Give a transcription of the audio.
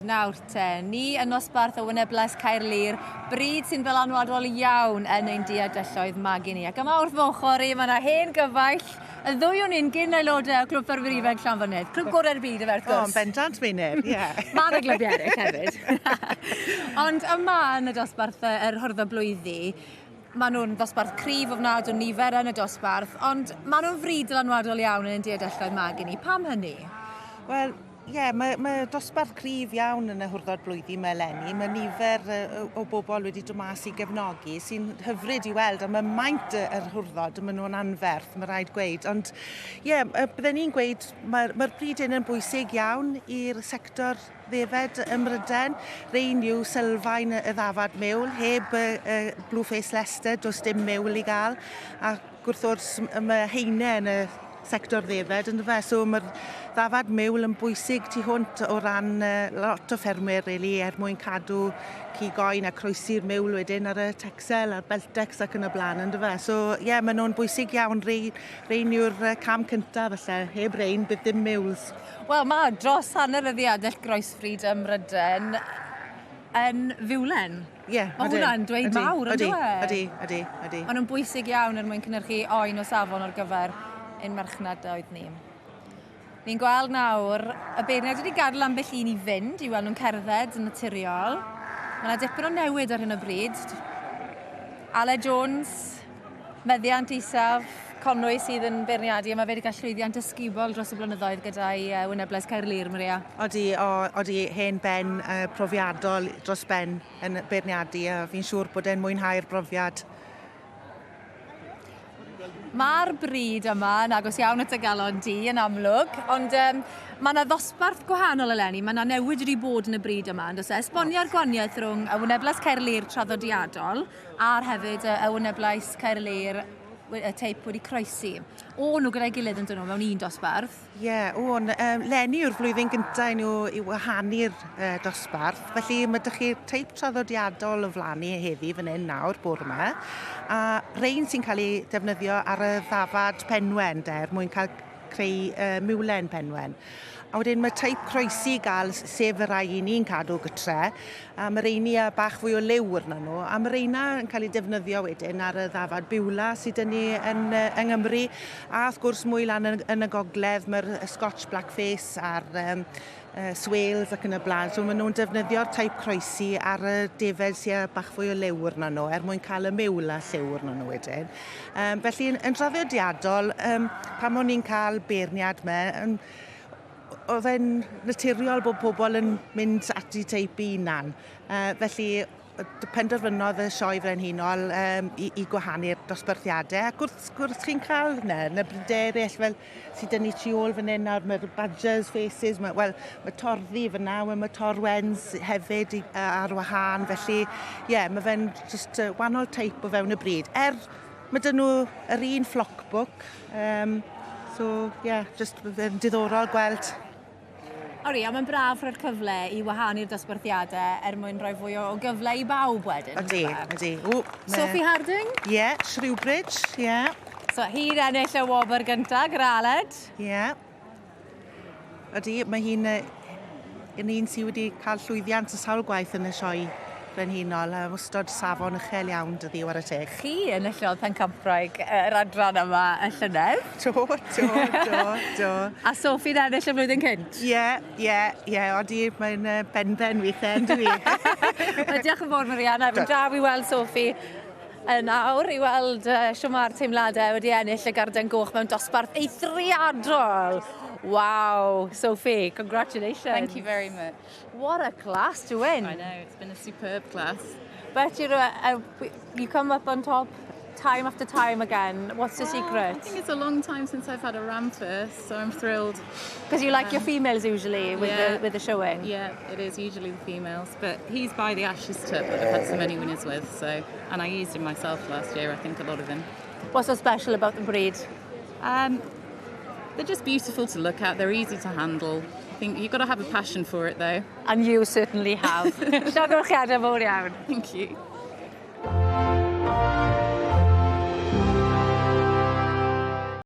Nawr te, ni yn nosbarth o Wyneblas Caerlŷr, bryd sy'n ddylanwadol iawn yn ein diadelloedd magu ni. Ac yma wrth fy ochr i, mae yna hen gyfaill, y ddwy o'n ni'n gyn aelodau o Clwb Ffermwyr Ifanc Llanfynydd. Clwb gorau'r byd, efe, wrth gwrs. O, yn bendant, Meinir, ie. Mae yna glybiau eraill hefyd. Ond yma yn y dosbarth yr hwrddo blwyddi, maen nhw'n ddosbarth cryf ofnadw nifer yn y dosbarth, ond maen nhw'n fryd dylanwadol iawn yn ein diadelloedd magu ni. Pam hynny? Wel, Ie, yeah, mae dosbarth cryf iawn yn y hwrddod blwyddi yma eleni. Mae nifer o bobl wedi dod mas i gefnogi sy'n hyfryd i weld, a mae maint yr hwrddod, maen nhw'n anferth, mae rhaid gweud. Ond ie, yeah, bydden ni'n gweud mae'r mae bryd hyn yn bwysig iawn i'r sector ddefed ym Mhrydain. Rein yw sylfaen y ddafad miwl, heb y, y Blueface Leicester, does dim miwl i gael. A wrth gwrs mae heine yn y sector ddefed yndyfe so mae'r ddafad miwl yn bwysig tu hwnt o ran lot o ffermwyr really er mwyn cadw cig oen a croesi'r miwl wedyn ar y Texel a'r Beltex ac yn y blaen yndyfe so ie yeah, maen nhw'n bwysig iawn rei, rein yw'r cam cyntaf falle heb rein bydd dim miwls. Wel mae dros hanner y ddiadell groesfryd ym Mhrydain yn fiwlen. Ie. Yeah, Mae hwnna'n dweud mawr, ydy, e? Ydy, ydy, ydy. Maen nhw'n bwysig iawn er mwyn cynhyrchu oen o safon ar gyfer ein marchnadoedd ni. Ni'n gweld nawr y beirniaid wedi gadael ambell un i fynd i weld nhw'n cerdded yn naturiol. Mae yna dipyn o newid ar hyn o bryd. Ale Jones, meddiant isaf, Conwy sydd yn beirniadu a mae fe wedi cael llwyddiant ysgubol dros y blynyddoedd gyda'i Wynebles Caerlŷr, Maria. Odi, o, odi, hen ben profiadol dros ben yn beirniadu a fi'n siŵr bod e'n mwynhau'r brofiad. Mae'r bryd yma yn agos iawn at y galon di yn amlwg, ond um, mae yna ddosbarth gwahanol eleni, mae yna newid wedi bod yn y bryd yma, yn does e? Esbonio'r gwaniaeth rhwng y Wynebles Caerlŷr traddodiadol a'r hefyd y, y Wyneblais Caerlŷr y teip wedi croesi. O nhw gyda'i gilydd yn dyn nhw mewn un dosbarth. Ie, yeah, o'n, um, Leni yw'r flwyddyn gyntaf i nhw i wahanu'r uh, dosbarth, felly mae dych chi'r teip traddodiadol o flaen ni heddi fan hyn nawr, bore yma, a rein sy'n cael ei defnyddio ar y ddafad penwen, de, er mwyn cael creu uh, miwlen penwen. A wedyn mae teip croesi i gael, sef y rai i ni'n cadw gytre, a mae reini a bach fwy o liw arno nhw, a mae reina yn cael ei defnyddio wedyn ar y ddafad biwla sydd dyn ni yn, yng Nghymru, a wrth gwrs mwy lan yn, yn y gogledd mae'r Scotch Blackface a'r um, swales ac yn y blaen. So maen nhw'n defnyddio'r type croesi ar y defed sydd â bach fwy o liw arno nhw er mwyn cael y miwl a lliw arno nhw wedyn. Um, felly yn, yn draddodiadol, um, pan o'n i'n cael beirniad me, um, oedd e'n naturiol bod pobl yn mynd at eu teip eu hunan. Felly penderfynodd y Sioe Frenhinol um, i, i gwahanu'r dosbarthiadau ac wrth gwrs chi'n cael yna, yn y brydau eraill fel sydd dyn ni tu ôl fan hyn nawr, mae'r Badgers Faces, mae, wel, mae torddi fyna, wel, mae torwens hefyd i, ar wahân, felly ie, yeah, mae fe'n just wahanol teip o fewn y bryd. Er, mae dyn nhw yr un flock book, um, so ie, yeah, just fe'n diddorol gweld. Ori, a mae'n braf rhoi'r cyfle i wahanu'r dosbarthiadau er mwyn rhoi fwy o gyfle i bawb wedyn. Ydy, ydy. O, Sophie Harding? Ie, yeah, Shrewbridge, ie. Yeah. So hi'n ennill y wobr gyntaf gyda Aled. Ie. Yeah. Ydy, mae hi'n yn un sydd wedi cael llwyddiant y sawl gwaith yn y sioe Frenhinol a wastod safon uchel iawn dyddi ware teg. Chi enillodd Pencampwraig yr adran yma y llynedd. Do, do, do, do. A Sophie'n ennill y flwyddyn cynt? Ie, ie, ie, odi, mae'n benben weithiau, yn dyw hi? Wel, diolch yn fawr, Marianne. Mae'n braf i weld Sophie yn awr, i weld uh, shwt mae'r teimladau wedi ennill y Garden Goch mewn dosbarth eithriadol. Wow, Sophie, congratulations. Thank you very much. What a class to win. I know, it's been a superb class. But you know, you come up on top time after time again. What's the secret? I think it's a long time since I've had a ram first, so I'm thrilled. Because you like your females usually with, the, with the showing. Yeah, it is usually the females, but he's by the Ashes tup that I've had so many winners with, so and I used him myself last year, I think a lot of him. What's so special about the breed? They're just beautiful to look at, they're easy to handle. I think you've got to have a passion for it though. And you certainly have. Llongyfarchiadau fawr iawn. Thank you.